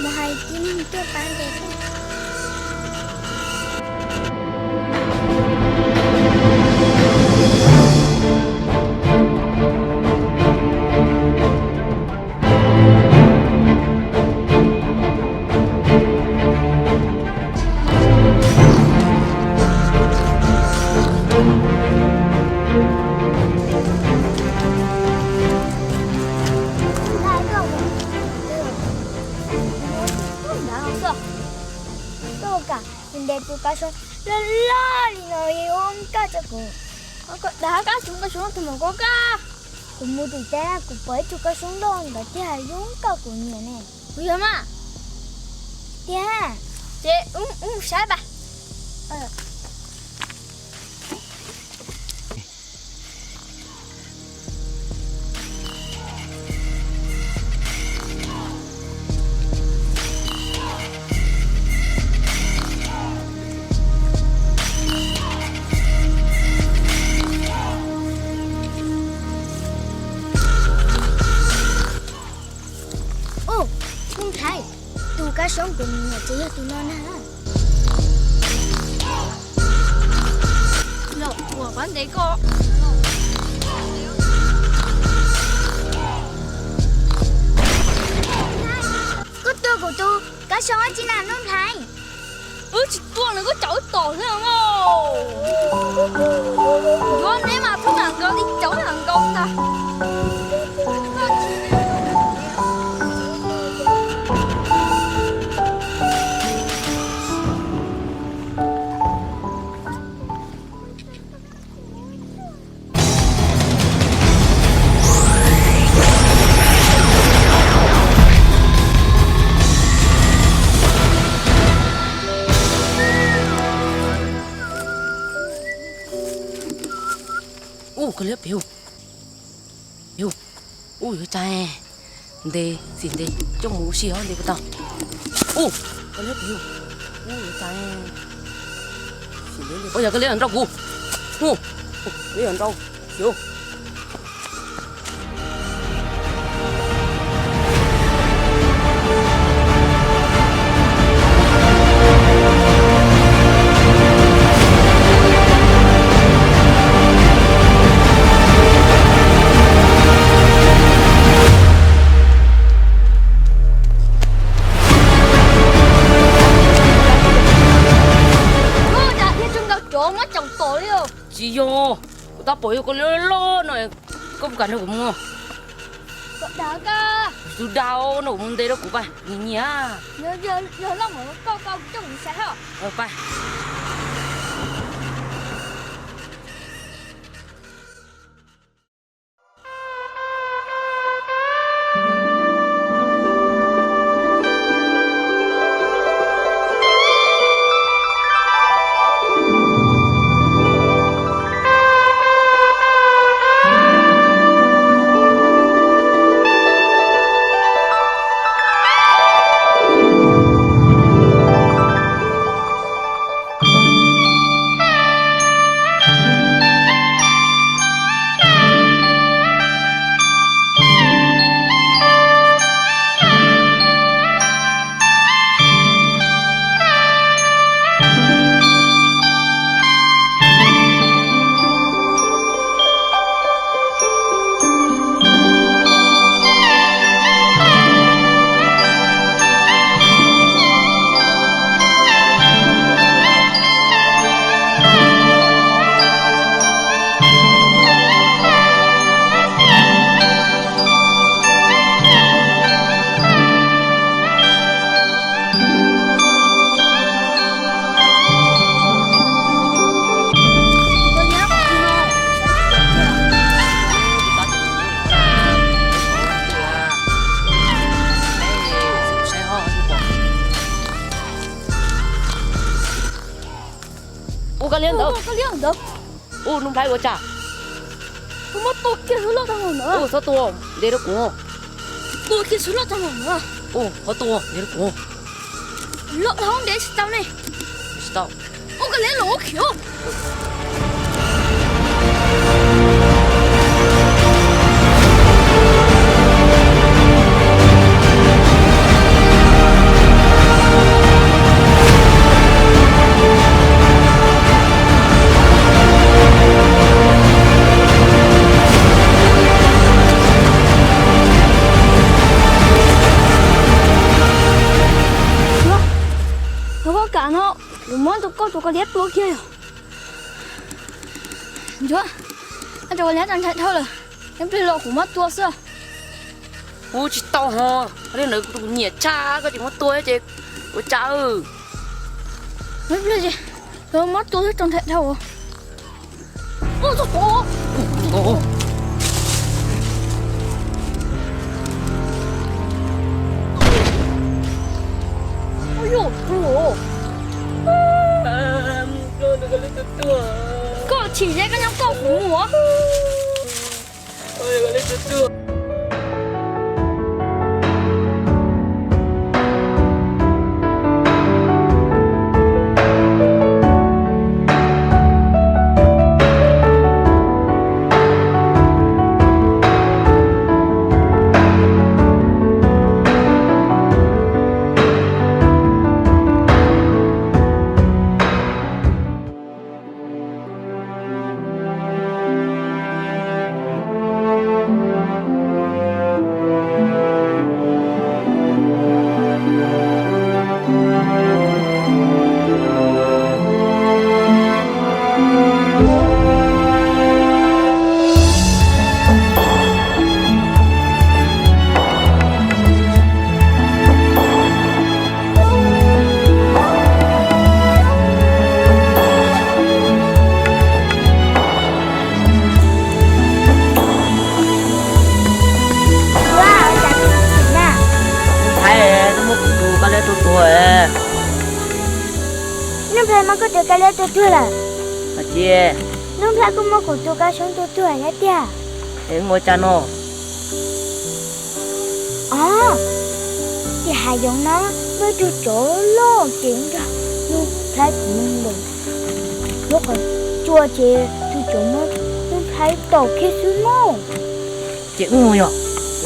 Mus hais tib neeg tuaj pab ntes koj. Koj kam ntes tus kav xyoob loj loj li no ua kaj rau kuv. Koj dag kab xyoob, kab xyoob tus mus koj kaj. Kuv mus tim teb kuv pom ib tug kab xyoob loj ntawd thiaj zoo nkauj kuv nyiam ne. Kuv yog mas. Tiag. Ces wb mus saib pas. Ub, Nuj Nplhaib, tus kab xyoob kuv nyiam ces yog tus no na. Los uas pab ntes koj. Koj tua kuv tus kab xyoob dab tsi na Nuj Nplhaib? Wb tsis tua nws, koj caum wb tom xwb os. Yuav neb mas thub nram nkaus, tib caum nram nkaus ntag. Ub, koj liab pem, ub, yuav tsav ntes, sim ntes coj mus ua si os, ntes puas tau. Ub, koj liab pem, ub, yuav tsav, sim ntes, ub, yog koj liab nrau kuv, ub, liab nrau, xyov. Ua cas thiaj tsoo nkaus cov muab caum tom li os? Tsis yog, kuv tab pom yog koj liab loj no, koj puas kam nrog kuv mus? Koj dag koj. Tus dag no kuv mus ntes rau kuv pais, nyiam nyiam. Yog loj mus koj koj coj kuv saib os. Pais. Ub, koj liab ntawd. Ub, Nuj Nplhaib ua cas? Kuv muab tua kiag xwb loj tag npaum ntawd. Ub, txhob tua, ntes rau kuv. Tua kiag xwb loj tag npaum ntawd. Ub, txhob tua, ntes rau kuv. Loj dhau ntes tsis tau ne. Tsis tau. Ub, koj liab los ua khiv. Yuav, koj rau ua li rau ntshai dhau lawm, ib pliag los kuv muab tua xwb. Kuv tsis tau ho, li ntawd kuv nyiam tshaj koj tsis muab tua ces ua cas. Ib pliag ces muab tua xwb rau ntshai dhau. Koj chim ze koj nyob koj kuv mus. Ntxhais, koj muab kuv tus kab liab tua tuag. Nuj Nplhaib muab koj tus kab liab tua tuag lawm. Ua cas? Nuj Nplhaib, koj muab kuv tus kab xyoob tua tuag thiab tiag. Es ua cas no? Os, tim hav zoov no muaj ib tug tsov loj ces nrog Nuj Nplhaib tus me npawg lub qhov tsua ces tus tsov muab Nuj Nplhaib tom kiag xwb mog. Ces wb mus yog,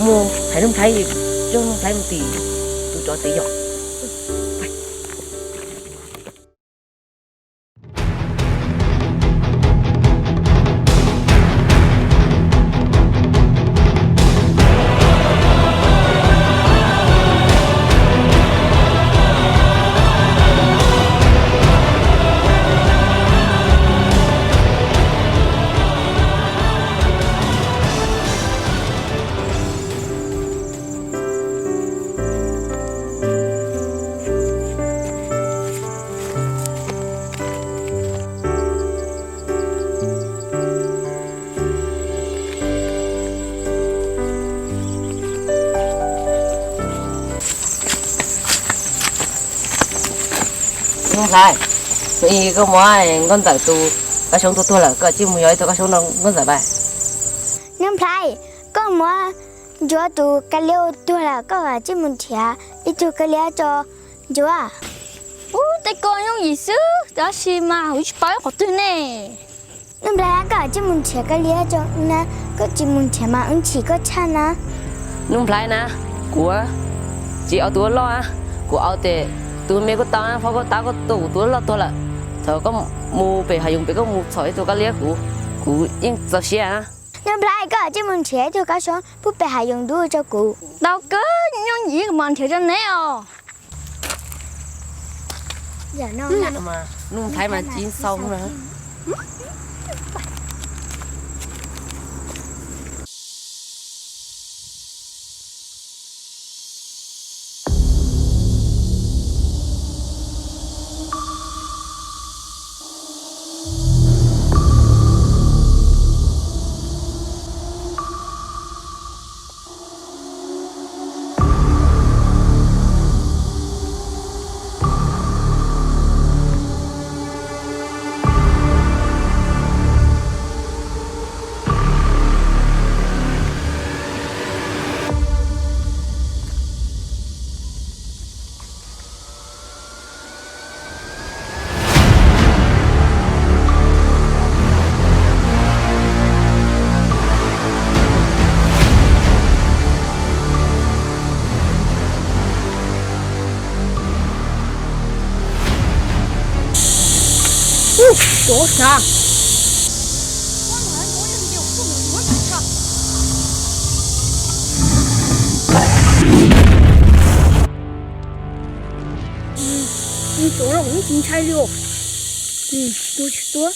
mus hais Nuj Nplhaib, coj Nuj Nplhaib mus tim tus tsov tsev yog. Nuj Nplhaib, koj muab Nkauj Ntxawm tus kab xyoob tua tuag lawm, koj cia li mus yog ib tug kab xyoob rau Nkauj Ntxawm pais. Nuj Nplhaib, koj muab Ntsuab tus kab liab ua tuag lawm, koj cia li mus nrhiav ib tug kab liab rau Ntsuab. Ub, tej ko yooj yim xwb, tab sis mas kuv tsis paub qhov twg ne. Nuj Nplhaib, koj cia li mus nrhiav kab liab rau wb na, koj tsis mus nrhiav mas wb chim koj tshaj na. Nuj Nplhaib na, kuv tsis aus tus ua loj, kuv aus tes tus me kuj tau, phob kuj tau, koj tua kuv tus ua loj tuag lawm. Thaum koj mus pem hav zoov pem koj mus txhom ib tug kab liab kuv, kuv yeej txaus siab. Nuj Nplhaib, koj cia li mus nrhiav ib tug kab xyoob pub pem hav zoov dub rau kuv. Tau kawg, yooj yim kuv mam nrhiav rau neb os. Nuj Nplhaib mas tsis xaus na. Ub, tsov sav. Tsov no kuv tsis ntshai li os. Tua tsis tua.